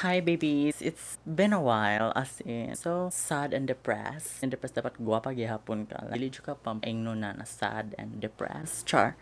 Hi, babies, it's been a while, as in so sad and depressed. And depressed dapat guwapa gihapon ka. Dili jud ka pang-ingno na sad and depressed. Char.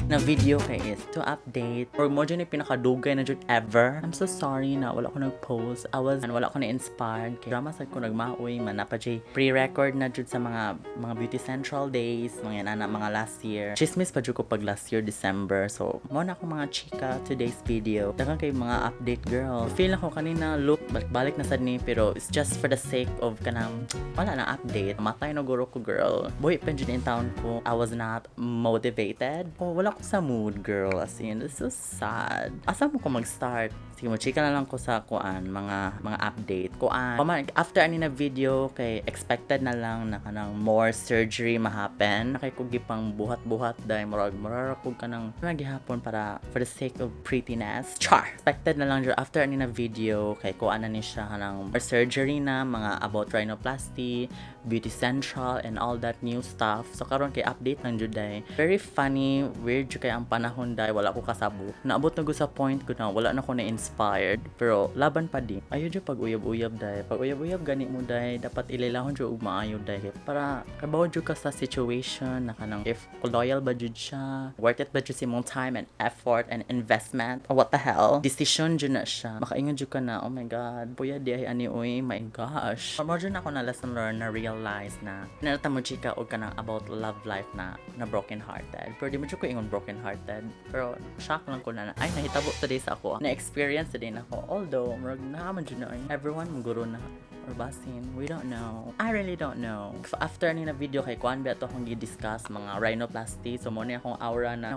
Na video kay is to update or mo dyan yung pinakadugay na jud ever. I'm so sorry na wala ko nag-post. I was wala ko na-inspired. Kay drama sad ko nagmaoy man na pa jay pre-record na jud sa mga Beauty Central days, mga yan ana, mga last year. Chismis pa jud ko pag last year December. So, mo na ako mga chika today's video. Daghang kay mga update, girl. Feel ako kanina look balik na sad ni, pero it's just for the sake of kanang wala na update. Matay na guro ko, girl. Buhi pa jud in town ko. I was not motivated. Oh, wala ko sa mood, girl. As in, this is so sad. Asa mo ko mag-start? Sige mo, chika na lang ko sa kuan, mga update. Kuan, kuman, after ani na video, kay expected na lang na kanang more surgery ma-happen. Kay ko gipang buhat-buhat dahil murag murara ko kanang gihapon para for the sake of prettiness. Char! Expected na lang jud after ani na video, kay kuan na ni siya kanang more surgery na, mga about rhinoplasty, Beauty Central, and all that new stuff. So karon kay update lang jud day. Very funny, weird jud kay ang panahon day, wala ko kasabo. Naabot na ko sa point ko na wala na ko na-inspired, pero laban pa din. Ayo jud pag uyab-uyab day. Pag uyab-uyab gani mo day, dapat ililahon jud og maayo day para kabaw jud ka sa situation na kanang if loyal ba jud siya, worth it ba jud si mong time and effort and investment, or what the hell. Decision jud na siya. Makaingon jud ka na, "Oh my God, puya di ay ani oy, my gosh." Mo jud na ako na lesson learned na realize na nalata mo chika og kanang about love life na na broken hearted. Pero di mo jud ko ingon broken hearted. Pero shock lang ko na, ay, nahitabo today sa ako. Na experience today na ako. Although murag naa man jud na ay. Everyone mo na or basin, we don't know. I really don't know. After ni na video kay kuan ba ato akong gi-discuss mga rhinoplasty. So mo ni akong aura na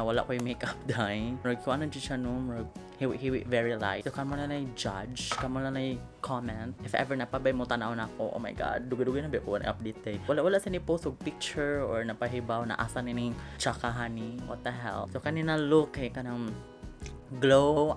wala ko'y makeup day. Murag kuan na jud siya no, murag hiwi-hiwi, very light. So kamo na na judge, kamo na na comment. If ever napabay mo tanaw na ako, oh my God, dugay-dugay na ba ko na update eh. Wala wala sa ni post og picture or napahibaw na asa ni ning tsakahan ni, what the hell. So kanina look kay kanang glow,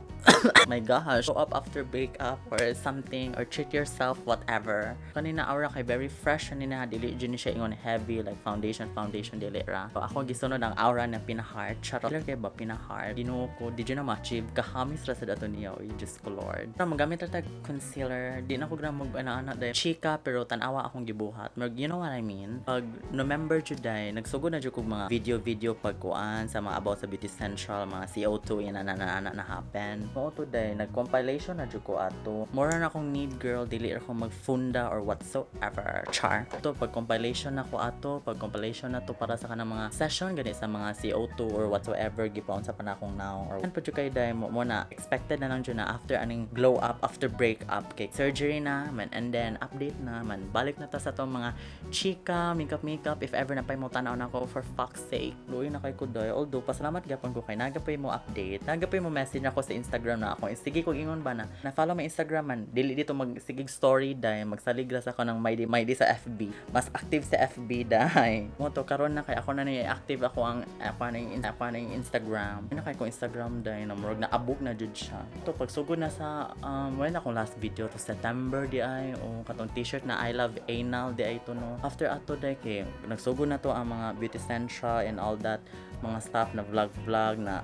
my gosh, glow up after breakup or something or treat yourself, whatever. Kanina aura kay very fresh kanina, dili jud ni siya ingon heavy like foundation foundation, dili ra. So, ako gisunod ang aura na pina-heart. Charot kay ba pina-heart. Ginoo ko, di jud na ma-achieve, kahamis ra sa dato niya, oy, Diyos ko Lord. Pero magamit ra tag concealer, di na ko gra mag ana-ana dahil chika, pero tan-awa akong gibuhat. Mag, you know what I mean? Pag November jud day, nagsugod na jud kog mga video video pagkuan sa mga about sa Beauty Central, mga CO2 yan na na na na, na happen. Mo today, nag-compilation na jud ko ato. More na akong need, girl, dili ra ko magfunda or whatsoever. Char. To pag compilation na ko ato, pag compilation na to para sa kanang mga session gani sa mga CO2 or whatsoever gipaon sa panakong now or pa jud kay day mo na expected na lang jud na after aning glow up after break up kay surgery na man and then update na man, balik na ta sa tong mga chika makeup makeup. If ever na pay mo tanaw na ko, for fuck's sake, luoy na kay ko day. Although pasalamat gyapon ko kay nagapay mo update, nagapay mo message ako sa Instagram na ako sige ko ingon ba na na follow my Instagram man, dili dito mag sige story day, magsalig ra sa ako ng may may sa FB, mas active sa FB day mo to. Karon na kay ako na ni active ako na yung Instagram ano kay ko Instagram day na murag na abog na jud siya to pagsugod na sa when akong last video to September di ay o katong t-shirt na "I love anal" di ay to no. After ato day kay nagsugod na to ang mga Beauty Central and all that mga stuff na vlog vlog na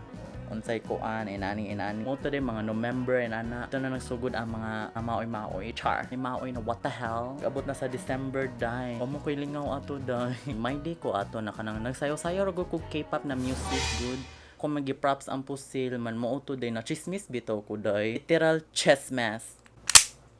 unsay kuan inani inani mo to din mga November and ana ito na nagsugod ang mga maoy maoy, char, may maoy na, what the hell. Abot na sa December day, mo ko'y lingaw ato day, may day ko ato na kanang nagsayaw-sayaw ra ko K-pop na music good kung magi-props ang pusil man mo to day na chismis bitaw ko day, literal chismes.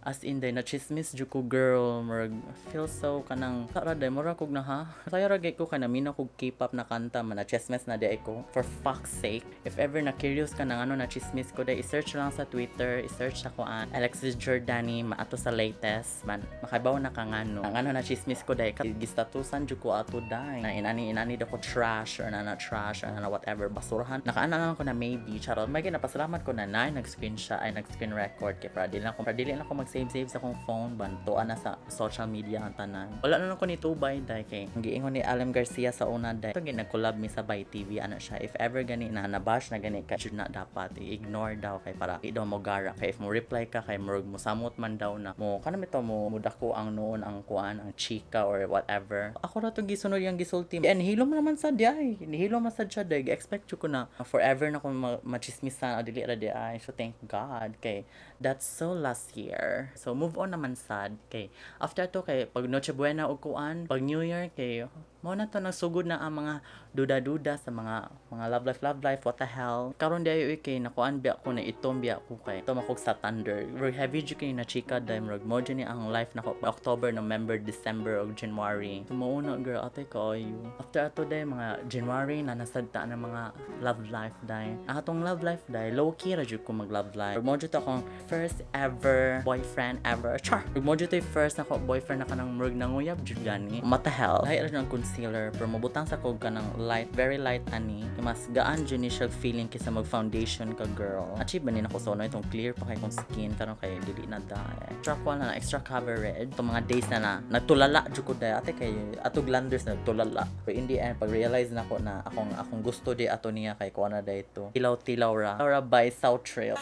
As in day na chismis jud ko, girl. Murag feel so kanang tara day, mura kog na ha saya ra gay ko kay namina kog K-pop na kanta man na chismis na day ko. For fuck's sake, if ever na curious ka ng ano na chismis ko day, i-search lang sa Twitter, i-search ako ang Alexis Jordani, maato sa latest man, makabaw na ka ngano ang ano na chismis ko day. Gistatusan jud ko ato day na inani inani da ko trash or na na trash or na whatever basurahan. Nakaana lang ko na maybe, charot. May ginapasalamat ko na na nag-screen siya ay nag-screen record kay para dili lang ko mag Save-save sa akong phone, bantuan na sa social media ang tanan. Wala na lang ko ni tubay dai kay ang giingon ni Alem Garcia sa una dai. Ito nag-collab mi sa Bay TV ano siya. If ever gani na nabash na gani ka, should not dapat i-ignore daw kay para di daw mo gara kay if mo reply ka kay murag mo samot man daw na mo kanang ito mo mudako ang noon ang kuan ang chika or whatever. Ako ra tong gisunod yung gisulti. And hilom naman sa di ay. Nihilom man sad siya dai. Expect ko na forever na ko machismisan o dili ra di ay. So thank God kay that's so last year. So move on naman sad kay after to kay pag Noche Buena og kuan, pag New Year kay mo na to nagsugod na ang mga duda-duda sa mga love life, love life, what the hell. Karon di ay kay nakuan biya ko na itom biya ko kay ito makog sa thunder. Murag heavy jud kay na chika dai, murag mo jud ni ang life nako October, November, December ug January. So mao na, girl, ate kaayo. After ato dai mga January na nasagta na mga love life dai. Ang atong love life dai, low key ra jud ko mag love life. Mao jud to akong first ever boyfriend ever. Char. Mao jud to first nako boyfriend na kanang murag nanguyab jud gani. What the hell? Lahi ra jud ang concealer pero mabutang sa kog kanang light, very light ani. Mas gaan jud ni siya feeling kaysa mag foundation ka, girl. Achieve ba ni nako so no itong clear pa kay kong skin karon kay dili na dai. Extra kuan na extra coverage. Itong mga days na na nagtulala jud ko dai ate kay atog landers nagtulala. Pero in the end pag realize na ko na akong gusto di ato niya kay kuan na dai to. Tilaw-tilaw ra. Ra by South Trail.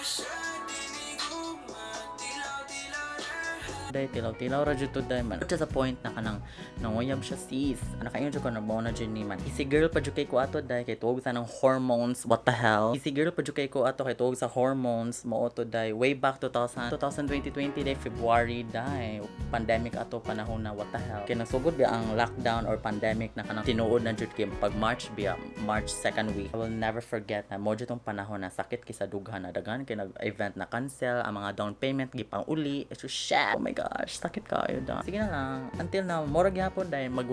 Day, tilaw-tilaw ra jud to day man. To the point na kanang nanguyab siya, sis. Ano kayo jud ko na na jud ni man. Easy girl pa jud kay ko ato day kay tuog sa nang hormones. What the hell? Easy girl pa jud kay ko ato kay tuog sa hormones mo to day. Way back 2000 2020 day February day. Pandemic ato panahon na, what the hell. Kay nagsugod biya ang lockdown or pandemic na kanang tinuod na jud kay pag March biya, March second week. I will never forget na mo jud tong panahon na sakit kay sa dughan na daghan kay nag-event na cancel, ang mga down payment gipang uli. So shit. Oh my gosh, sakit kaayo da. Sige na lang. Until now, mura gyapon dahil mag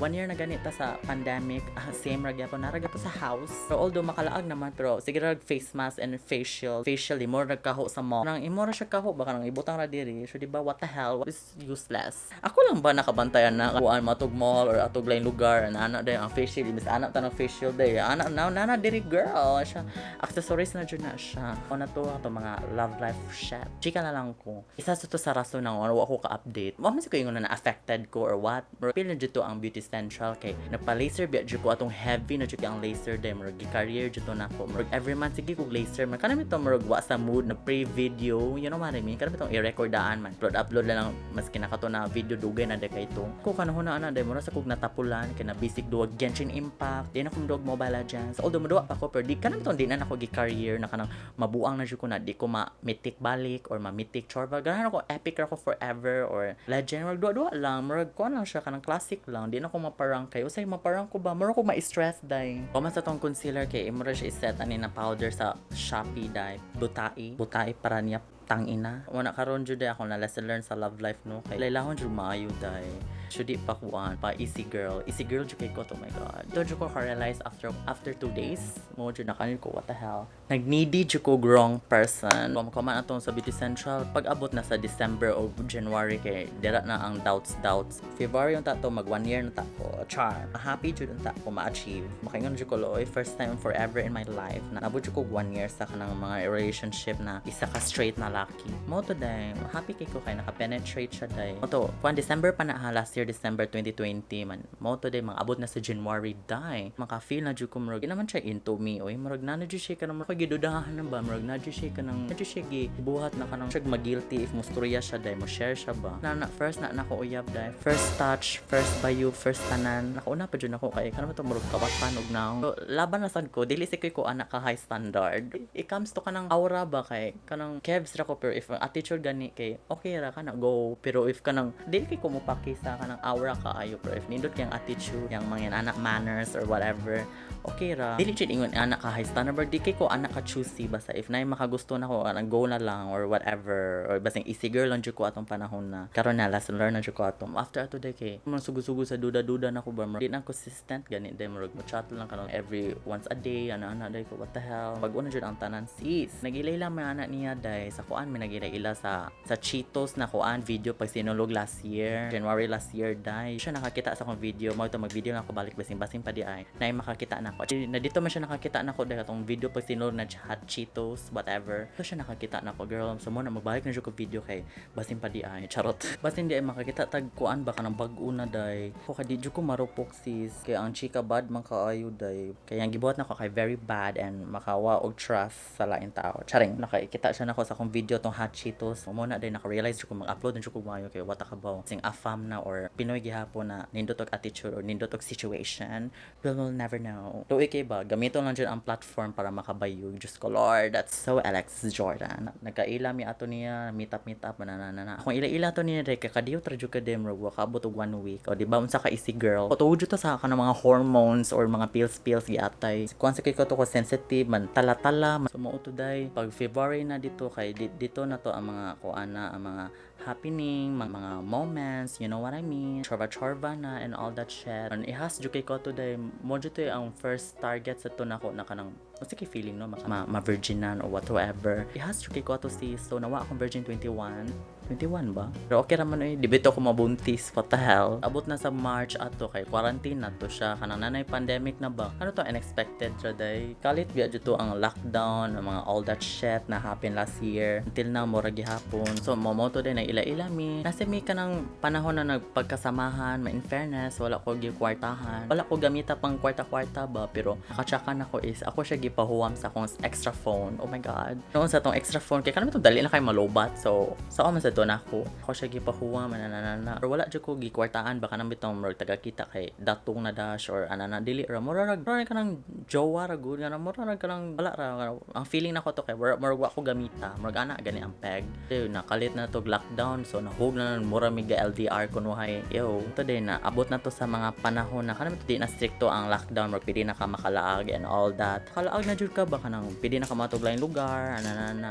one year na ganita sa pandemic, ah, same ra gyapon, nara gyapon sa house. So although makalaag naman pero sige ra face mask and face shield. Face shield imo ra kaho sa mall. Nang imo ra siya kaho baka nang ibutang ra diri. So di ba, what the hell? What is useless? Ako lang ba nakabantayan na kuan matug mall or atog lain lugar na ana day ang face shield, imbis ana ta ng face shield day. Ana na nana diri, girl. Siya accessories na jud na siya. O na to ato mga love life shit. Chika na lang ko. Isa sa to sa rason ng ano ako ka-update. Wa man ko ingon na na-affected ko or what. Pero pila jud to ang Beauty Central kay nagpa-laser biya jud ko atong heavy na jud kay ang laser day murag gi-career jud to nako. Murag every month sige kog laser man. Kanami to murag wa sa mood na pre-video. You know what I mean? Kanami tong i-recordaan man. Upload upload na lang maski na kato na video dugay na kay to. Ko kanahon na ana day mura sa kog natapulan kay na basic duwag Genshin Impact. Di na kong duwag Mobile Legends. Although moduwa pa ko pero di kanami tong di na nako gi-career na kanang mabuang na jud ko na di ko ma-mythic balik or ma-mythic chorba. Ganahan ako epic ra ko forever or legend. Murag duwa-duwa lang. Murag ko lang siya kanang classic lang. Di na ko maparang kay usay maparang ko ba? Murag ko ma-stress day. Kuman sa tong concealer kay imo ra siya i-set ani na powder sa Shopee day. Butai. Butai para niya tangina. Wala karon jud ako na lesson learned sa love life no kay laylahon jud maayo day. Should di pa kuan pa easy girl. Easy girl jud kay ko to, oh my God. Do jud ko ka-realize after 2 days mo jud na kanil ko, what the hell. Nag-needy jud ko wrong person. Kung man atong sa Beauty Central pag abot na sa December o January kay dira na ang doubts doubts. February yung tato mag one year na ta ko. Char. Happy jud unta ko ma-achieve. Makaingon jud ko loy first time forever in my life na nabot jud ko one year sa kanang mga relationship na isa ka straight na laki. Mo to day, happy kay ko kay naka-penetrate siya day. Mo to, kuan December pa na ha, last year December 2020 man. Mo to day mga abot na sa January day. Maka-feel na jud ko murag di naman siya into me oy. Murag na na jud siya kanang murag gidudahan na ba, murag na jud siya kanang na jud siya gibuhat na kanang siya magilty if mustorya siya day, mo share siya ba. Na, na first na nako uyab day. First touch, first bayo, first tanan. Nakauna pa jud nako kay kanang to murag kawatan og naong. So, laban na sad ko, dili si ko anak ka high standard. It comes to kanang aura ba kay kanang kebs ra ko pero if attitude gani kay okay ra kana go, pero if kanang dili kay ko mopaki sa kanang aura kaayo pero if nindot kay ang attitude yang mga anak manners or whatever, okay ra. Dili jud ingon anak ka high standard but di kay ko anak ka choosy, basta if nay makagusto na ko anang go na lang or whatever or basta easy girl lang jud ko atong panahon na karon na lesson learn na jud ko atong after ato day kay man sugo-sugo sa duda-duda na ko ba, di na consistent gani day, murag mo chat lang kanon every once a day ana ana day ko, what the hell. Bag-o na jud ang tanan, sis. Nagilay lang may anak niya day sa kuan, may nagilay ila sa Cheetos na kuan video pag sinulog last year January last year. year day. Siya nakakita sa akong video, mao to mag-video lang ako balik, basing-basing pa di ay. Na makakita na ako. Na dito man siya nakakita na ako dahil atong video pag sinulog na Hot Cheetos, whatever. So siya nakakita na ako, girl. So mo na magbalik na siya ko video kay basin pa di ay. Charot. Basin di ay makakita tag kuan ba kanang bag-o na day. Ko kay di jud ko marupok, sis. Kay ang chika bad man kaayo day. Kaya ang gibuhat nako kay very bad and makawa og trust sa laing tao. Charing. Nakakita siya nako sa akong video tong Hot Cheetos. Mo na day naka-realize ko mag-upload na jud ko maayo kay wata ka ba sing afam na or Pinoy gihapon na nindot og attitude or nindot og situation. We will never know. Luoy kay ba gamiton lang jud ang platform para makabayog. Diyos ko Lord, that's so Alex Jordan. Nagkaila mi ato niya, meet up, meet up, na na na na. Kung ila-ila to niya day kay kadiyo tra jud ka dem wa kaabot og one week. O di ba unsa ka easy girl? O tuod jud to sa kanang mga hormones or mga pills pills giatay. Kuan sa kay ko to ko sensitive man, tala-tala man. So mao to day pag February na dito kay dito na to ang mga kuan na ang mga happening, mga moments, you know what I mean? Chorva chorva na and all that shit. And ihas jud kay ko to day mo jud to ang first target sa to nako na kanang unsa kay feeling no ma virginan or whatsoever. Ihas jud kay ko to si, so nawa akong virgin 21. 21 ba? Pero okay raman oy, di bitaw ko mabuntis, what the hell. Abot na sa March ato kay quarantine na to siya, kanang nanay pandemic na ba. Ano to, unexpected ra day. Kalit biya jud to ang lockdown, ang mga all that shit na happen last year. Until now mura gihapon. So mo to din na ila-ila mi. Nasa mi kanang panahon na nagpagkasamahan, ma in fairness, wala ko gikwartahan. Wala ko gamita pang kwarta-kwarta ba, pero nakachaka na ko is ako siya gipahuwam sa akong extra phone. Oh my God. Noon sa tong extra phone kay kanang itong dali na kay malobat. So sa man sa to nako. Ako siya gipahuwam na na na na. Pero wala jud ko gikwartaan baka nang bitong murag taga kita kay datong na dash or ana na, dili ra, mura ra mura ra kanang jowa ra gud nga mura ra kanang wala ra ang feeling nako to kay murag wa ko gamita, murag ana gani ang peg. So, nakalit na to lockdown, so nahug na mura mi ga LDR kunuhay yo to din na abot na to sa mga panahon na kanang di na stricto ang lockdown, murag pwede na ka makalaag and all that. Kalaag na jud ka ba, kanang pwede na ka matug laing lugar ana na na.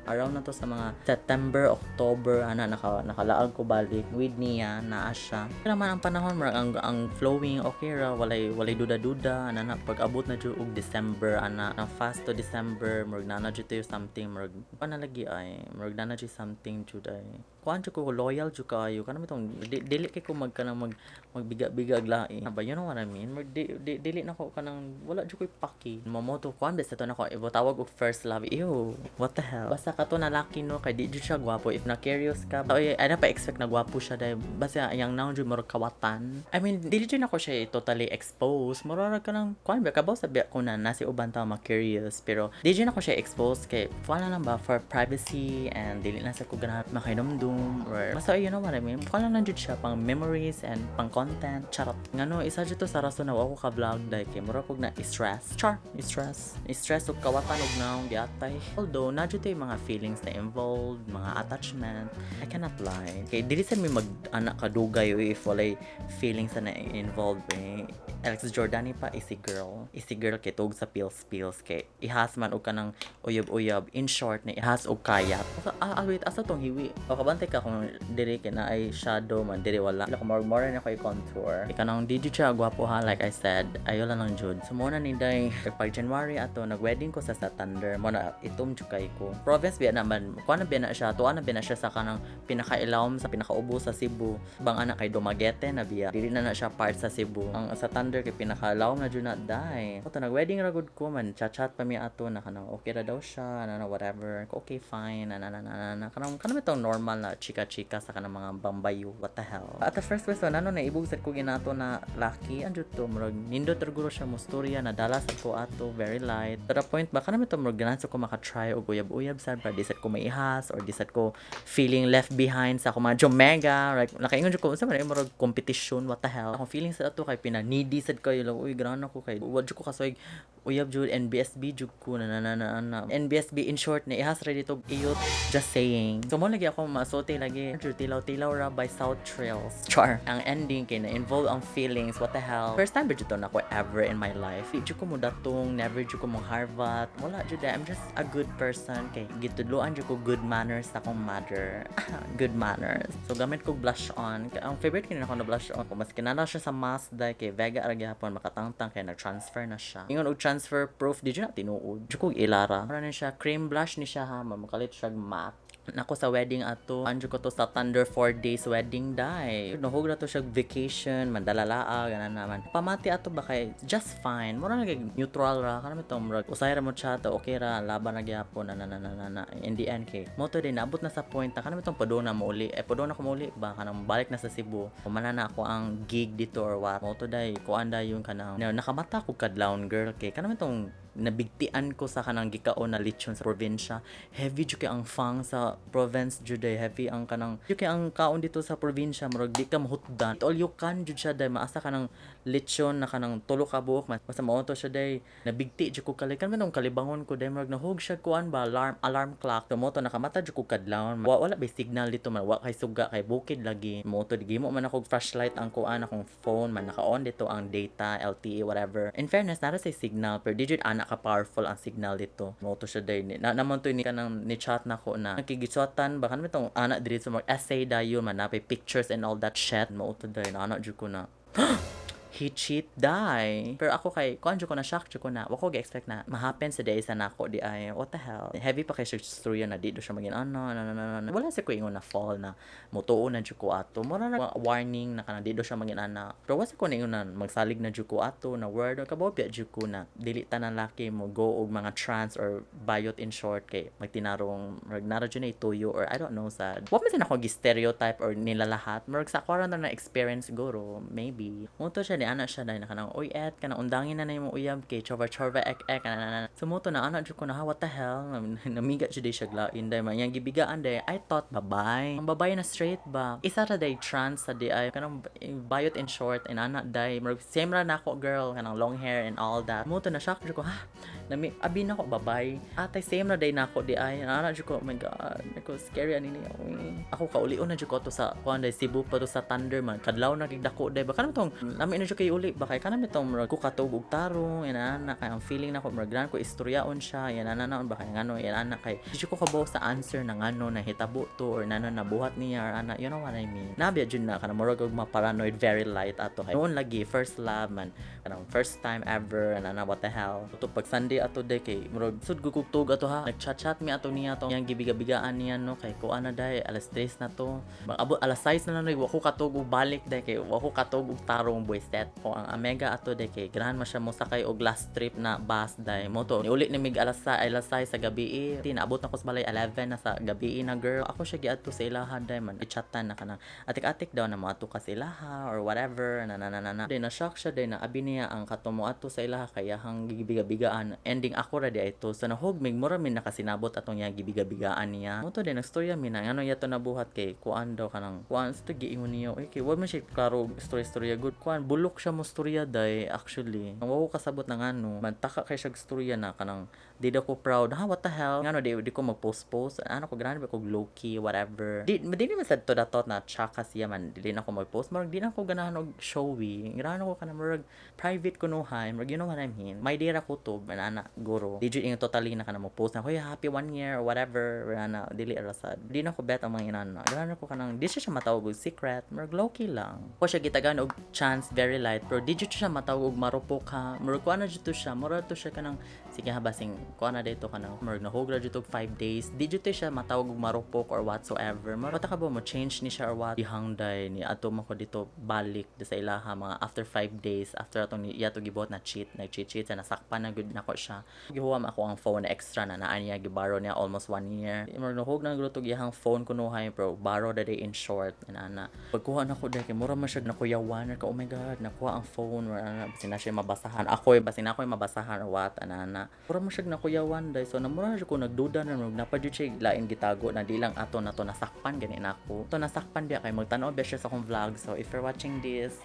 Around na to sa mga September, October ana nakalaag ko balik with niya naa siya. Kaya naman ang panahon, murag ang flowing, okay ra, walay duda-duda ana na. Pag abot na jud og December ana na, fast to December, murag na na jud to something, murag pa na lagi ay murag na na jud something jud ay kuan jud ko, loyal jud kaayo kanang bitong dili kay ko mag kanang magbiga-biga og lain ba, you know what I mean? Murag di, dili na ko kanang wala jud koy paki momoto kuan basta to nako tawag og first love. Ew, what the hell. Basta kato na laki no kay di jud siya gwapo. If na curious ka, oy, ay na pa expect na gwapo siya dahil basta yang naon jud murag kawatan. I mean, dili jud nako siya totally exposed, mura ra kanang kuan ba, kabaw sa biya ko na nasi uban tao ma-curious, pero di jud nako siya exposed kay wala lang ba for privacy and dili na sa ko ganahan makainomdum or basta, you know what I mean? Kuan lang jud siya pang memories and pang content. Charot. Ngano isa jud to sa rason na wa ko ka vlog dahil kay mura kog na stress, char, stress stress ug kawatan og naong giatay. Although na jud yung mga feelings na involved, mga attachment, I cannot lie kay dili sa mi mag anak kadugay if walay feelings na involved eh. Alex Jordani pa, easy girl, easy girl kay tug sa pills pills kay ihas man og kanang uyab-uyab, in short na ihas og kayat. Ah, wait, asa tong hiwi o kabantay ka kung diri kay na ay shadow man diri, wala ko more more na ko i-contour. Kay kanang di jud siya gwapo ha, like I said, ayo lang lang jud. So mo na ni day pag January ato nag-wedding ko sa Santander, mo na itom jud kay ko. Province biya naman kuan na biya na siya, tuwa na biya na siya sa kanang pinakailawom sa pinakaubo sa Cebu bang anak kay Dumaguete na biya, dili na na siya part sa Cebu. Ang Santander kay pinakalawom na jud na day. Ato nag-wedding ra gud ko man, chat-chat pa mi ato na kanang okay ra daw siya na, na whatever. Okay, fine, na na na na na, kanang itong normal na chika-chika sa kanang mga bambayo, what the hell. At the first place nano na ibog sad ko ginato na laki anjud to, murag nindot ra guro siya mustorya na dala sad ko ato very light to the point ba kanang ito murag ganahan sad ko maka-try og uyab-uyab sad para di sad ko maihas or di sad ko feeling left behind sa ako mga jomega. Like nakaingon jud ko unsa man ay murag competition, what the hell. Akong feeling sa ato kay pina needy sad kayo lang, uy, ganahan ako kay wa jud ko kasoy uyab jud, NBSB jud ko na na na na, na. NBSB, in short na ihas ra dito iyot, just saying. So mo lagi ako masulti lagi jud, tilaw-tilaw ra by South Trails, char. Ang ending kay na involve ang feelings, what the hell. First time ba jud to nako ever in my life. Di jud ko mo datong, never jud ko mo harvat, wala jud eh. I'm just a good person kay gitudloan jud ko good manners sa akong mother, good manners. So gamit ko blush on. Ang favorite kini nako na blush on ko, mas kinala siya sa mask dahil kay Vega ra gihapon makatangtang kay nag-transfer na siya. Ingon og transfer proof, di jud na tinuod jud ko ilara. Mura na siya, cream blush ni siya ha, makalit siya matte. Nako sa wedding ato, anjo ko to sa Thunder 4 days wedding day. Nahug na to siya vacation, mandalala ganan naman. Pamati ato ba kay just fine. Mura na neutral ra kanang itong murag usay ra mo chat, okay ra, laban na gyapon na na na na na, na. In the end kay mo to din naabot na sa point na kanang itong padung na mouli. Eh, padung na ko mouli ba kanang balik na sa Cebu. Humana na ako ang gig dito or what. Mo to day kuan dayon kanang nakamata ko kadlawon, girl, kay kanang itong nabigtian ko sa kanang gikaon na lechon sa probinsya. Heavy jud kay ang fang sa province jud ay heavy ang kanang jud kay ang kaon dito sa probinsya, murag di ka mahutdan. All you can jud siya day, maasa kanang lechon na kanang tulo ka buok man. Basta mao to siya day, nabigti jud ko kali kan man kalibangon ko day, murag nahug siya kuan ba, alarm alarm clock. So mo to nakamata jud ko kadlawon. Wa, wala bay signal dito man, wa kay suga kay bukid lagi. Mo to gimo man ako flashlight ang kuan akong phone man, naka-on dito ang data LTE, whatever. In fairness, nara say signal pero di jud ana ka powerful ang signal dito. Mo to siya day na naman to ni kanang ni chat nako na nakigisuatan ba kanang itong ana diri sa mga essay dayon man, napay pictures and all that shit. Mo to day na ana jud ko na he cheat die. Pero ako kay kuan jud ko na shock jud ko na wa ko gi-expect na ma-happen sa day sa nako di ay, what the hell. Heavy pa kay siya storya na di do siya maging ano na na na na. Wala sa ko ingon na fall na mutuo na jud ko ato. Mura na warning na kanang di do siya maging ana. Pero wa sa ko ingon na magsalig na jud ko ato na word or kabaw jud ko na dili tanan laki mo go og mga trans or bayot in short kay magtinarong murag nara jud na ituyo or I don't know sad. Wa man sa ako gi-stereotype or nila lahat. Murag sa ako ra na experience guro, maybe. Mo to siya ni ana siya dahil na kanang oy et kanang undangin na na imong uyab kay chova chova ek ek ana na. So mo to na ana jud ko na, ha, what the hell, namiga jud siya glain day man yang gibigaan day. I thought babay ang babay na straight ba, isa ra day trans sa di ay kanang bayot in short and ana day murag same ra nako, girl, kanang long hair and all that. Mo to na shock jud ko, ha, nami abi na ko babay atay same ra day nako di ay ana jud ko, oh my God, ako scary ani niya. Ako kaulion na jud ko to sa kuan day Cebu pa to sa Thunder man, kadlaw na kig dako day ba kanang tong lami na jud kay uli ba kay kanang itong murag ko katog og tarong yan ana kay ang feeling nako murag ko istoryaon siya yan ana na ba kay ngano yan ana kay di ko kabaw sa answer na ngano na hitabo to or nano nabuhat niya or ana, you know what I mean? Nabya jud na kanang murag og ma-paranoid very light ato kay noon lagi first love man, kanang first time ever and ana, what the hell. To pag Sunday ato day kay murag sud gugugtog ato ha, nagchat-chat mi ato niya to yang gibiga-bigaan niya no kay kuan na day alas 3 na to. Abot alas 6 na lang, wa ko katog og balik day kay wa ko katog og tarong buiset ko ang Amega ato day kay ganahan man siya mo sakay og last trip na bus day. Mo to niuli ni mig alas 6 sa gabi eh. Naabot na ko sa balay 11 na sa gabi na, girl. Ako siya giadto sa ilaha day man, i-chatan na kanang atik-atik daw na moadto ka sa ilaha or whatever na na na na na. Day na shock siya day na abi niya ang kato mo adto sa ilaha kay iyahang gibiga-bigaan, ending ako ra di ay to. So nahog mig mura min nakasinabot atong iya gibiga-bigaan niya. Mo to din nagstorya mi na ngano iya to nabuhat kay kuan daw kanang kuan sa giingon niya oy kay wa man siya klaro story storya good kuan bulok siya mo storya day. Actually, ang wa ko kasabot na ngano man taka kay siya storya na kanang di daw ko proud, ha, what the hell, ngano di ko mag-post post ano ko ganahan ba ko low key, whatever. Di naman sad to datot na tsaka siya man dili na ako mag-post, murag di na ako ganahan og showy, ganahan ako kanang murag private kunuhay, murag you know what I mean, may di ra kutob ana guro. Di jud ingon totally na kanang mo post na, "Hoy, happy one year" or whatever ana, dili ra sad. Di na ko bet ang mga inana, ganahan ako kanang di siya matawag og secret, murag low key lang ko siya gitagan og chance very light, pero di jud siya matawag og marupok ha. Murag kuan na jud to siya, murag to siya kanang sige ha, basing kuan na dito kanang murag nahugra jud og 5 days, di jud to siya matawag og marupok or whatsoever. Murag ka ba mo change ni siya or what. Dihang day ni adto man ko dito balik di sa ilaha mga after 5 days after atong iya to gibuhat na cheat, nag cheat cheat sa nasakpan na gud nako siya. Gihuwam ako ang phone na extra na naa niya, gibaro niya almost one year. Murag nahug na gud iyang phone kunuhay bro, borrow da day in short ana. Pagkuha nako day kay mura man siya nakuyawan ka, oh my God, nakuha ang phone or ana, basin na siya mabasahan ako, basin ako mabasahan or what ana ana. Mura man siya nakuyawan day, so namura siya ko nagduda na murag napa jud siya lain gitago na di lang ato na to nasakpan gani nako to nasakpan biya kay magtan-aw biya siya sa akong vlog. So if you're watching this,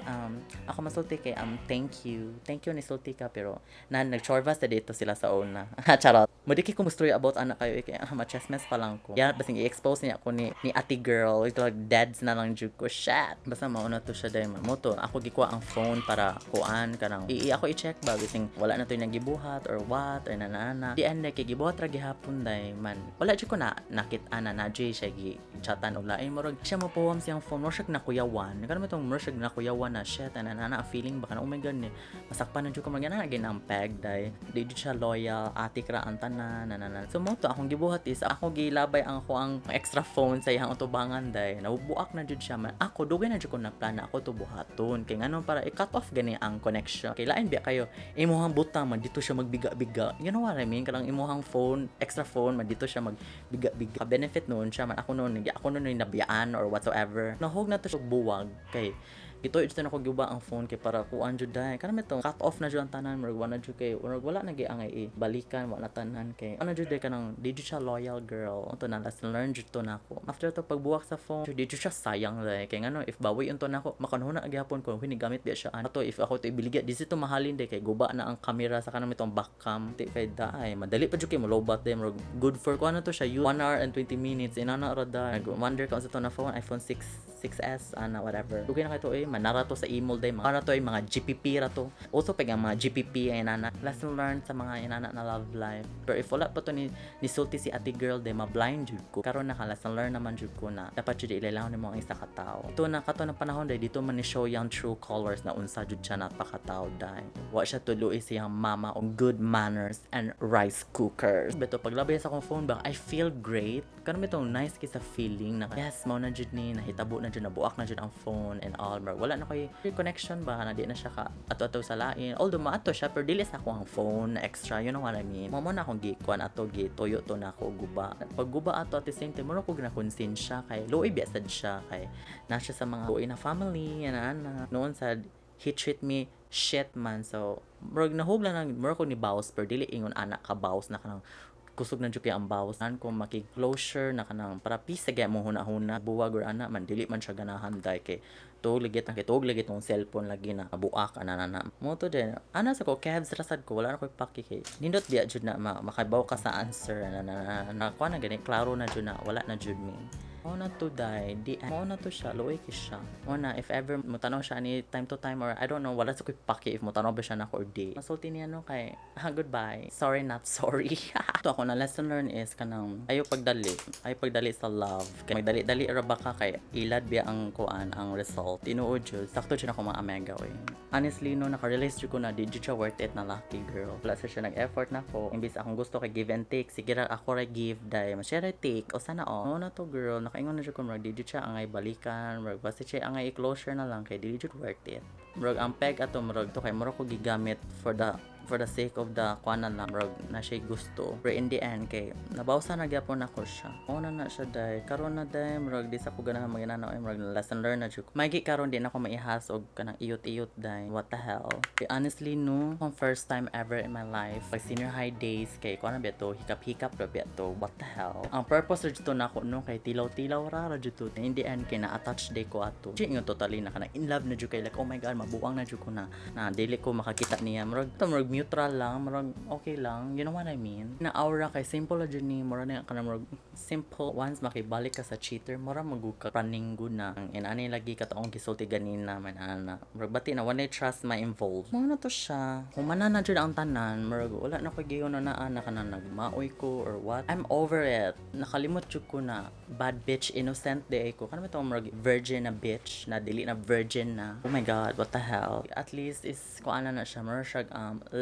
ako masulti kay thank you, thank you ni sulti ka, pero na nagchorvas na dito sila sa una. Charot mo, di kay ko story about ana kayo kay machesmes pa lang ko ya, basing i-expose niya ako ni ate girl, like deads na lang jud ko, shit. Basta mauna to siya day man mo to ako gikuha ang phone para kuan kanang i ako i-check ba bising wala na to yung gibuhat or what or nanana. Di ende kay gibuhat ra gihapon day man, wala jud ko na nakit-an na na jay siya gi chatan og lain. Murag siya mo puwam siyang phone, murag siya nakuyawan kana mo tong murag siya nakuyawan na shit ana ana feeling ba kana, oh my God, ni masakpan na jud ko magana gin ang peg day. Di jud siya loyal, atik ra ang tanan. na na na, na. So mo to akong gibuhat is ako gilabay ang ako ang extra phone sa iyang utubangan day. Nabubuak na jud siya man. Ako dugay na jud ko na plan na ako to buhaton. Kay ngano para i-cut off gani ang connection. Kay lain biya kayo imuhang butang man dito siya magbiga-biga. You know what I mean? Kanang imuhang phone, extra phone man dito siya magbiga-biga. Benefit noon siya man ako noon nabiyaan or whatsoever. Nahog na to siya buwag kay ito ito na ko giuba ang phone kay para kuan jud dai kanang itong cut off na jud ang tanan, murag wala na jud kay murag wala na gyud angay eh, balikan wala tanan kay ano jud dai kanang di jud siya loyal, girl. Ito na lesson learned jud to nako after to pagbuwak sa phone. Di jud siya sayang dai kay ngano if bawi unto nako makanhuna gyapon ko gamit biya siya ato. If ako to ibiligya di to mahalin dai kay guba na ang camera sa kanang itong back cam ti kay daay madali pa jud kay malobat dai. Murag good for kuan na to siya 1 hour and 20 minutes inana ra dai. Wonder ka sa to na phone, iPhone 6 6S ana, whatever. Dugay na kay to eh, manara to sa email day, mga to eh, mga GPP ra to. Also pag ang mga GPP ay inana. Lesson learned sa mga inana na love life. Pero if wala pa to ni nisulti si ate girl day, ma-blind jud ko. Karon naka lesson learn naman jud ko na dapat jud ilailaw nimo ang isa ka tawo. Ito na kato na panahon day dito man ni show yang true colors na unsa jud siya napakatawo day. Wa siya tuloy siyang mama og good manners and rice cookers. Beto paglabay sa akong phone ba, I feel great. Karon bitong nice kay sa feeling na yes, mao na jud ni nahitabo na jud, nabuak na jud ang phone and all. Murag wala na koy connection ba na di na siya ka ato-ato sa lain. Although maato siya pero dili sa ako ang phone na extra, you know what I mean? Mo mo na akong gikuan ato, gituyo to na ako guba. Pag guba ato, at the same time mo ko na konsensya kay luoy biya sad siya kay na siya sa mga luoy na family ana ana. Noon sad he treat me shit man, so murag nahug lang nang murag ko ni bows pero dili ingon anak ka bows na kanang kusog na jud kay ang bows nan ko maki-closure na kanang para peace sa mo huna-huna buwag or ana man dili man siya ganahan dai kay tuog lagi tang kay tuog lagi tong cellphone lagi na buak ana na na mo to din ana sa ko kebs rasad ko wala na koy paki kay nindot biya jud na makabaw ka sa answer na na na, na kuha na gani klaro na jud na wala na jud mi. Mo na to die di mo na to siya, luoy ki siya. Mo na if ever mo tanaw siya ani time to time or I don't know, wala sa koy paki if mo tanaw ba siya nako or di. Masulti niya no kay ah, goodbye, sorry not sorry. To ako na lesson learned is kanang ayo pagdali sa love kay magdali-dali ra ba ka kay ilad biya ang kuan ang result. Tinuod jud, sakto jud ako mga amega oy. Honestly no, naka-realize jud ko na di jud siya worth it na lucky, girl. Wala sa siya nag-effort na ko imbis akong gusto kay give and take, sige ra ako ra give dai ma siya ra take o sana all. No na to, girl, nakaingon na jud ko murag di jud siya angay balikan, murag basta siya angay i-closure na lang kay dili jud worth it. Murag ang peg ato murag to kay murag ko gigamit for the sake of the kuan na lang, murag na siya gusto, pero in the end kay nabawsa na gyapon ako siya. Una na siya day karon na day murag di sa ko ganahan maginana ay murag lesson learned na jud ko. Magi karon di na ako maihas og kanang iyot-iyot day, what the hell. Kay honestly no, akong first time ever in my life pag senior high days kay kuan na biya to, hikap-hikap ra biya to, what the hell. Ang purpose ra jud to nako no kay tilaw-tilaw ra ra jud to. In the end kay na-attach day ko ato. Di ingon totally na kanang in love na jud kay like oh my God, mabuang na jud ko na na dili ko makakita niya. Murag to murag neutral lang, murag okay lang, you know what I mean? Na aura kay simple ra jud ni mura na kanang murag simple. Once makibalik ka sa cheater, mura magug ka praning good na ang inani lagi ka taong gisulti ganina man ana. Murag bati na when I trust my involved. Mo na to siya. Humana na jud ang tanan, murag wala na ko giyon na ana kanang nagmaoy ko or what. I'm over it. Nakalimot jud ko na bad bitch innocent day ko. Kanang bitong murag virgin na bitch na dili na virgin na. Oh my God, what the hell. At least is kuan na siya, murag siya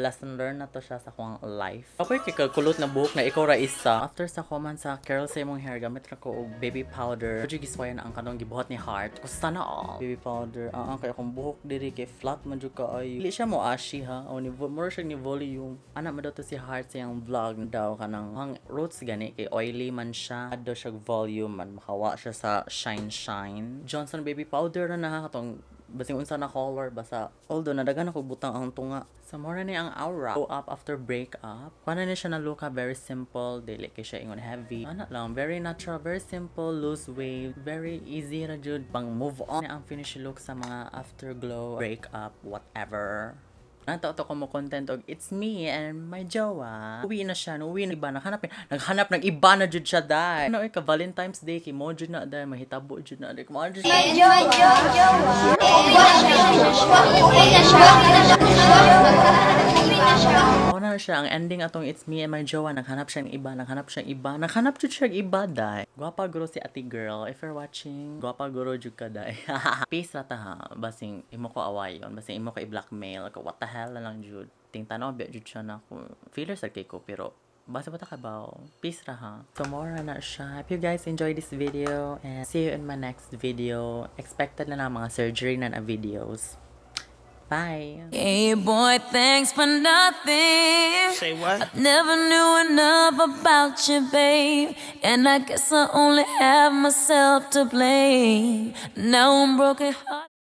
lesson learned na to siya sa akong life. Okay kay kakulot na buhok na ikaw ra isa. After sa kuman sa curl sa imong hair, gamit ra ko og baby powder. Pwede giswayan ang kanong gibuhat ni Heart. Kusta na all. Baby powder. Ah, ah, kay akong buhok diri kay flat man jud kaayo. Dili siya mo ashy ha. O ni mura siya ni volume. Ana mo daw to si Heart sa iyang vlog daw kanang ang roots gani kay oily man siya. Add daw siya volume man makawa siya sa shine shine. Johnson baby powder na na katong basing unsa na color basta, although nadaghan ako butang ang tunga. So mora ni ang aura go up after break up. Kuha na ni siya na look ha, very simple, dili kay siya ingon heavy ana lang, very natural, very simple, loose wave, very easy ra jud pang move on ang finish look sa mga afterglow break up, whatever. Nato to ko mo content og it's me and my jowa. Uwi na siya, no, uwi na iba naghanap naghanap ng iba na jud siya dai. Ano ka Valentine's Day kay mo jud na dai mahitabo jud na dai. Mo jud siya. Uwi na siya. Uwi na siya. Mao na siya ang ending atong it's me and my jowa, naghanap siya ng iba, naghanap siya ng iba, naghanap jud siya ng iba dai. Gwapa guro si ate girl, if you're watching, gwapa guro jud ka dai. Peace ra ta ha, basing imo ko awayon, basing imo ko i-blackmail ko, what the hell na lang jud. Ting tanaw biya jud siya na ko. Feeler sa kay ko pero Basta ba ta kabaw? Peace ra ha. So mao ra na siya. Hope you guys enjoy this video and see you in my next video. Expected na lang mga surgery na na videos. Bye! Hey boy, thanks for nothing. Say what? I never knew enough about you, babe. And I guess I only have myself to blame. Now I'm broken hearted.